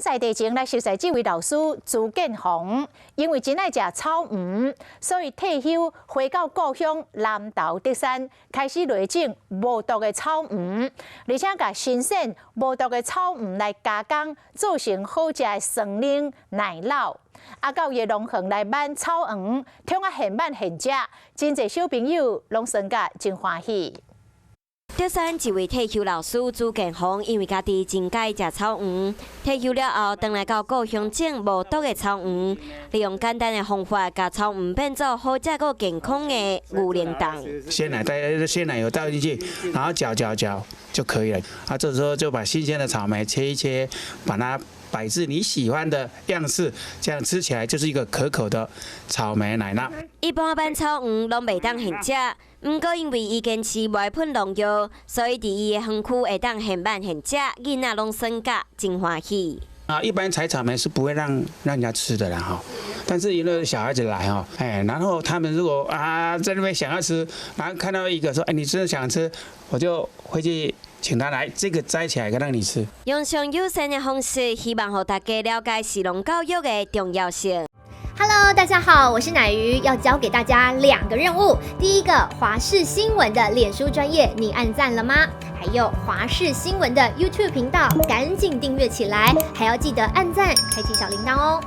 在地前來熟似這位老師朱建宏，因為真愛食草莓，所以退休回到故鄉南投竹山，開始落種無毒的草莓，而且共新鮮無毒的草莓來加工，做成好食的酸奶奶酪。啊，到伊的農園來挽草莓，創啊現挽現食，真濟小朋友攏酸甲真歡喜。竹山一位退休老師朱建宏，因為家己真佮意食草莓，退休了後，轉來到故鄉種無毒的草莓，利用簡單的方法，共草莓變做好食閣健康的牛奶凍。鮮奶帶鮮奶油倒進去，然後攪攪攪就可以了。啊，這時候就把新鮮的草莓切一切，把它擺至你喜歡的樣式，這樣吃起來就是一個可口的草莓奶酪。一般挽草莓攏袂當現食，毋過因為伊堅持無噴農藥，所以佇伊的園區會當現挽現食，囡仔攏耍甲真歡喜。啊，一般採草莓是不會讓人家吃的啦，哈。但是有的小孩子來哈，哎，然後他們如果啊在那邊想要吃，然後看到一個說，哎，你真的想吃，我就會去請他來，這個摘起來，讓你吃。用上友善的方式，希望予大家了解食農教育的重要性。 Hello，大家好，我是奶魚，要交給大家兩個任務。第一個，華視新聞的臉書專頁，你按讚了嗎？還有華視新聞的 YouTube 頻道，趕緊訂閱起來，還要記得按讚，開啟小鈴鐺哦。